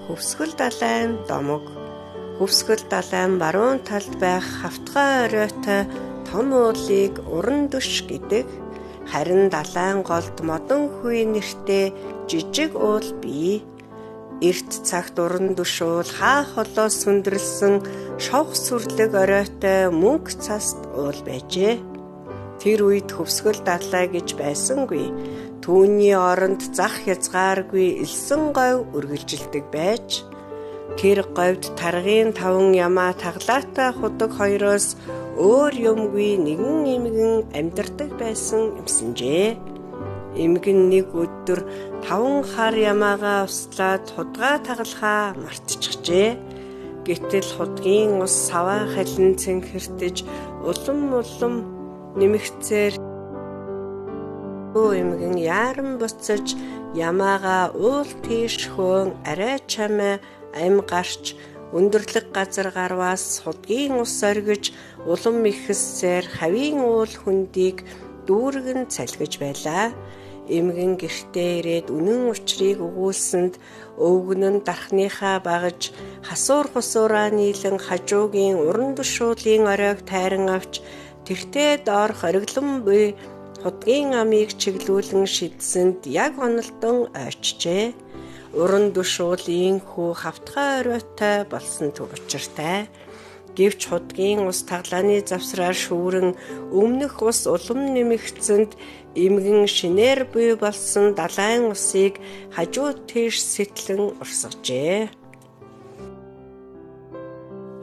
Хөвсгөл далайн домог. Хөвсгөл далайн баруун талд байх хавтгай оройтой том уулыг Уран дөш гэдэг. Харин далайн голд Модон хүй нэртэй жижиг уул бий. Эрт цагт Уран дөш уул хаа холоос сүндэрлсэн шовх сүрлэг оройтой мөнгө цаст уул байжээ. Тэр үед Хөвсгөл далай гэж байсангүй. Түүний оронд зах хязгааргүй элсэн говь үргэлжилдэг байж тэр говьд таргын таван ямаа таглаатай худаг хоёроос өөр юмгүй нэгэн эмгэн амьдардаг байсан юмсанжээ. Эмгэн нэг өдөр таван хар ямаагаа услаад худгаа тагалахаа мартчихжээ. Гэтэл худгийн ус саваа халин цэнхэртэж улам улам нэмэгцээр эмгэн яаран буцаж ямаагаа уул тийш хөөн арай чамай ам гарч өндөрлөг газар гарваас худгийн ус оргиж улам ихэссээр хавийн уул хөндийг дүүргэн цалгиж байлаа. Эмгэн гэртээ ирээд үнэн учрыг өгүүлсэнд өвгөн нь дархныхаа багаж хасуур хусуураа нийлэн хажуугийн уран төшуулийн оройг тайран авч тэртээ доорх ориглон буй худгийн амыг чиглүүлэн шидсэнд яг онолдон ойчжээ. Уран дөшүүл хүү хавтгай оройтой болсон төв учиртай. Гэвч худгийн ус таглааны завсраар шүүрэн өмнөх ус улам нэмэгдсэнд эмгэн шинээр буй болсон далайн усыг хажуу тийш сэтлэн урсгажээ.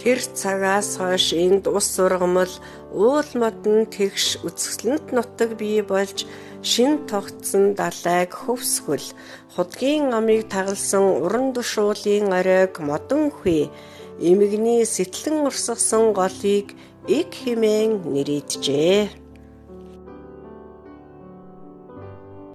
Тэр цагаас хойш энд ус ургамал уул модон тэгш үзэсгэлэнт нутаг бий болж шин тогтсон далайг Хөвсгөл, худгийн амыг тагалсан уран төшуулийн оройг Модон хүй, эмгний сэтлэн урсгасан голыг эг хэмээн нэрийджээ.